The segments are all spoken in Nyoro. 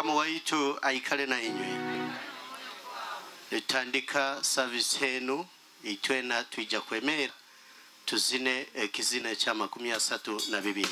Mukama waitu aikale na inywe. Nitandika service henu itwena twija kwemera tuzine ekizina cha 32.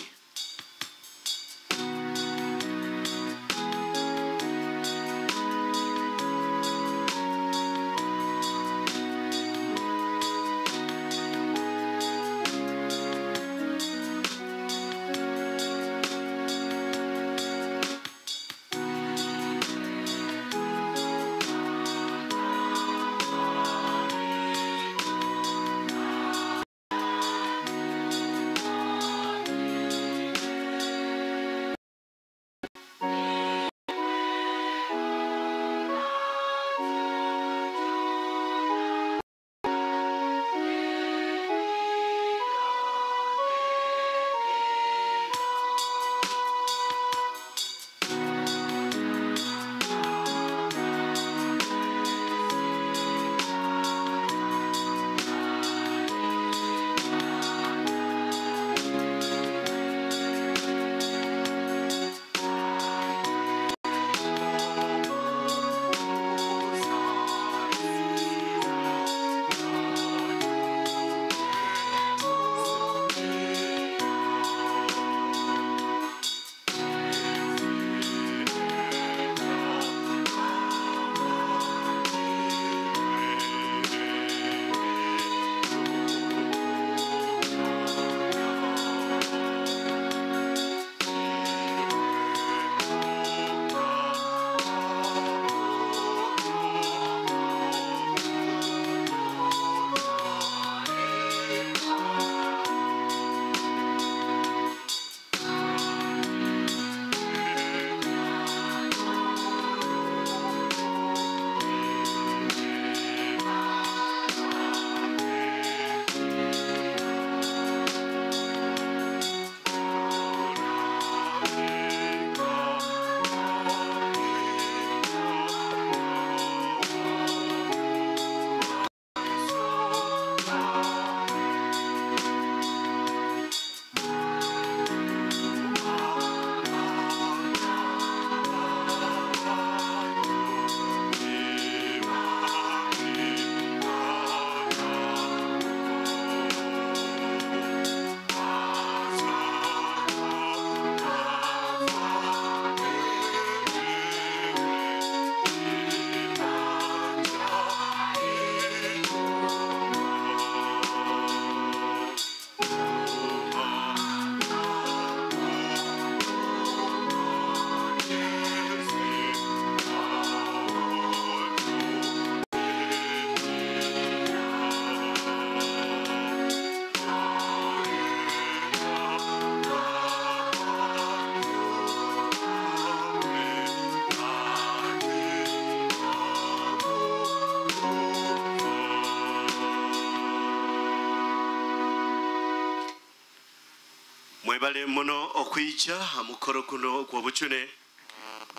Mwebale muno okwija mukoro kuno gw'obucune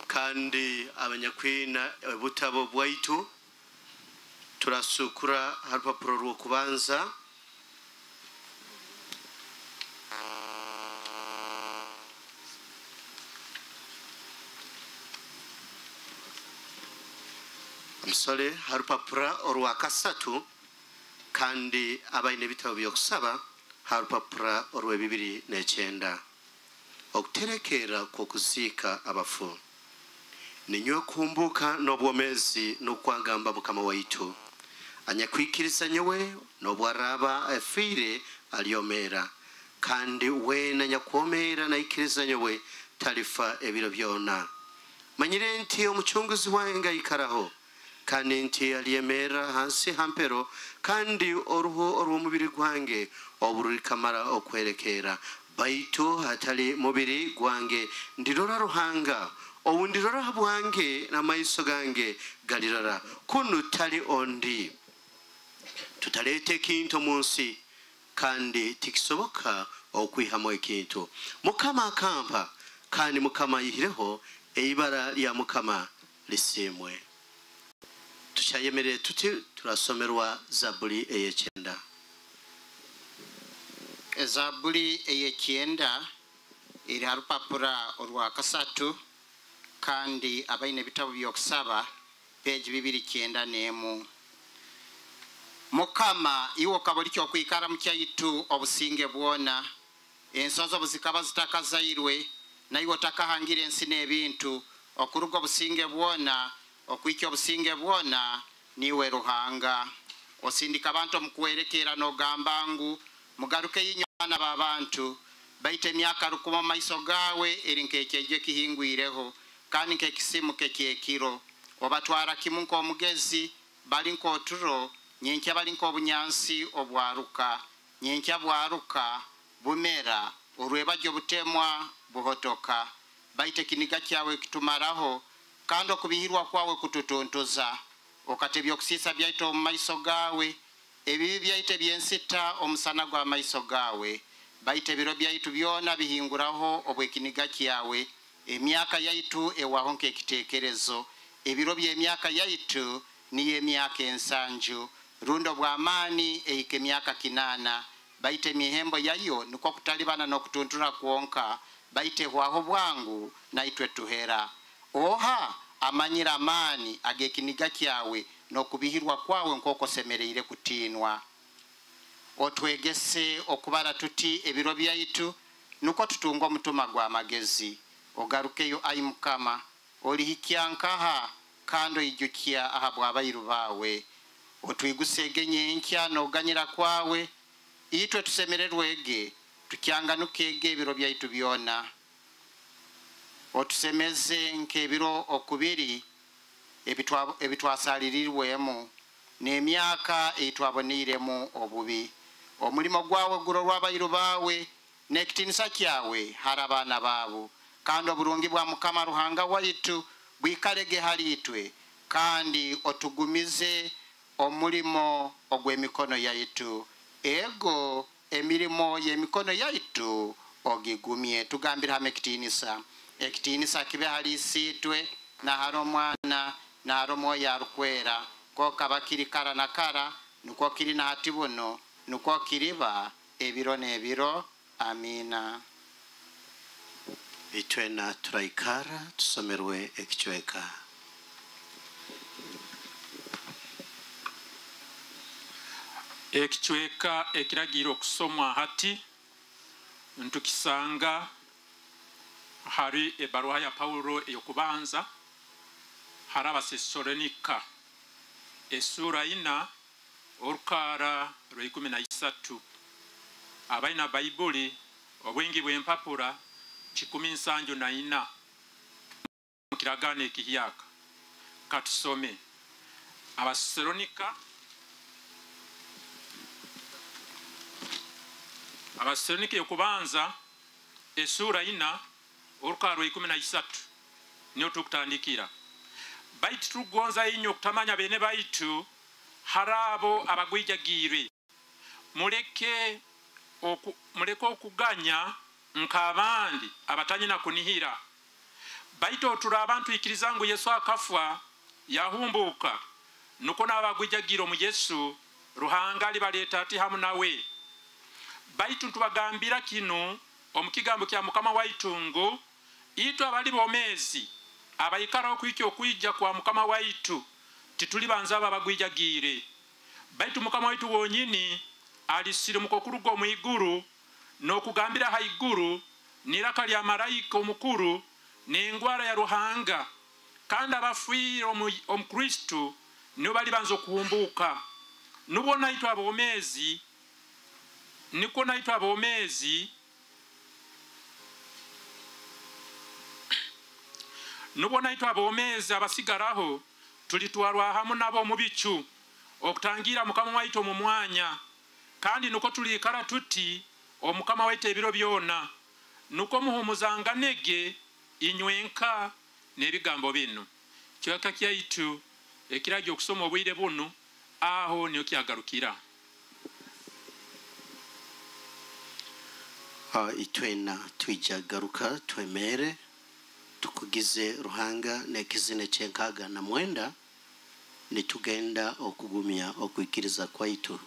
kandi abanyakwina obutabo bwaitu turasukura harupapuro rw'okubanza. Musole harupapura orwa kasatu kandi abaine bitabo byokusaba harupapura orwe 29. Okuterekera kw'okuziika abafu. Ninywe kumbuka n'obwomezi n'okwagamba Mukama waitu. Anyakwikiriza nyowe n'obwaraba afiire alyomeera, kandi weena nyakwomera naikiriza nyowe talifa ebiro byona. Manyire nti omucunguzi wange aikaraho, kandi nti alyemerera hansi hampero, kandi oruhu orw'omubiri gwange oburulikamara okwerekera. Baitu hatali mubiri gwange ndirora Ruhanga, obu ndirora bwange n'amaiso gange galirora, kunu tali ondi. Tutaleta ekintu mu nsi, kandi tikisoboka okwihamu ekintu. Mukama akampa, kandi Mukama ayihireho, eibara lya Mukama lisiimwe. Tukyayemerere tuti turasomerwa Zaburi ey'ekyenda. Zaburi ey'ekyenda eri ha rupapura orwa kasatu Kandi abaine ebitabo by'okusaba peji 291. Mukama iwe okaba oli kyokwikara mu kyaitu obusinge bwona, ensozi obu zikaba zitakazairwe, naiwe otakahangira ensi n'ebintu, okuruga obusinge bwona okwikya obusinge bwona niwe Ruhanga. Osindika abantu omu kuwerekera n'ogamba ngu mugaruke inywe abaana b'abantu, baitu emyaka rukumi omu maiso gaawe eri nk'ekyejo ekihingwireho kandi nk'ekisimuko eky'ekiro. Obatwara kimu nk'omugezi, bali nk'oturo, nyenkya bali nk'obunyansi obwaruka, nyenkya bwaruka bumera, orwebagyo butemwa buhotoka. Baitu ekiniga kyawe kitumaraho, kandi okubihirwa kwawe kututuntuza. Okatebya okusiisa byaitu omu maiso gaawe, ebibi byaitu eby'ensita omusana gw'amaiso gaawe. Baitu ebiro byaitu byona bihinguraho obw'ekiniga kyawe, emyaka yaitu ewaho nk'ekiteekerezo. Ebiro by'emyaka yaitu niyo emyaka 70, rundi obw'amaani ehika emyaka 80. Baitu emihembo yayo nukwo kutalibana n'okutuntura kwonka, baitu ehwaho bwangu naitwe tuhera. Oha amanyire amaani ag'ekiniga kyawe n'okubihirwa kwawe nk'oku osemeriire kutiinwa? Otwegese okubara tuti ebiro byaitu, nukwo tutunge omutima gw'amagezi. Ogarukeyo ai Mukama, olihikya nkaha, kandi oijukya ahabw'abairu baawe. Otwigusege nyenkya n'oganyira kwawe, itwe tusemererwege, tukyanganukege ebiro byaitu byona. Otusemeze nk'ebiro okubiri ebitwasalirirwemu, n'emyaka eitwaboniiremu obubi. Omulimo gwawe gurorwa abairu baawe, n'ekitiinisa kyawe hari abaana baabo. Kandi oburungi bwa Mukama Ruhanga waitu bwikalege hali itwe, kandi otugumize omulimo ogw'emikono yaitu. Ego emirimo y'emikono yaitu ogigumye. Tugambire hamwe ekitiinisa. Ekitiinisa kibe hali Isiitwe, na hali Omwana, na hali Omwoyo Arukwera, nk'oku kiri kara na kara, nukwo kiri na hati buno, nukwo kiriba ebiro n'ebiro. Amina. Itwena turaikara tusomerwe ekicweka. Ekicweka ekiragiire okusomwa hati ntukisanga hari ebaruha ya Paulo ey'okubanza hari Abasesalonika esura 4 orukaara rwa 13. Abaina Baibuli obwingi bw'empapura 174 mu kiragaano ekihyaka. Katusome Abasesalonika ey'okubanza esura 4 orukaara rwa 13 niyo tukutandikira. Baitu tugonza inyo okutamanya bene baitu hari abo abagwijagiire, muleke okuganya nk'abandi abatanyina kunihira. Baitu otura abantu ikiriza ngu Yesu akafwa yahumbuka, nuko n'abagwijagiire omu Yesu Ruhanga alibaleeta ati hamu nawe. Baitu ntubagambira kinu omu kigambo kya Mukama waitu ngu itwe abali bomezi abaikara okwikya okwija kwa Mukama waitu titulibanza abo abagwijagiire. Baitu Mukama waitu wonyini alisirimuka okuruga omu iguru n'okugambira haiguru n'iraka lya marayika omukuru n'engwara ya Ruhanga, kandi abafiire omu Kristo nibo balibanza okuhumbuka. Nubwo naitwe abomezi, niko naitwe abomezi, nubwo naitwe abomezi abasigaraho tulitwarwa hamu nabo omu bicu okutangira Mukama waitu omu mwanya, kandi nuko tuliikara tuti Omukama waitu ebiro byona. Nuko muhumuzanganege inywenka n'ebigambo binu. Kyaka kyaitu ekiragyo okusoma obwire bunu aho niyo kyagarukira. Itwena twija garuka twemere tukugize Ruhanga n'ekizina 69 nitugenda okugumya okwikiriza kwaitu.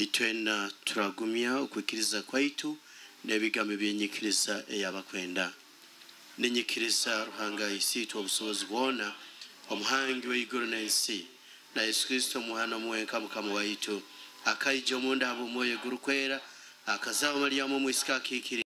Itwena turagumya okwikiriza kwaitu n'ebigambo ebyenyikiriza ey'abakwenda. Ninyikiriza Ruhanga Isiitwe obusobozi bwona, omuhangi w'iguru n'ensi, na Yesu Kristo omwana omuwenka Mukama waitu, akaija omunda habw'omwoyo gurukwera, akazaarwa Malyamu omwisika akiikiri.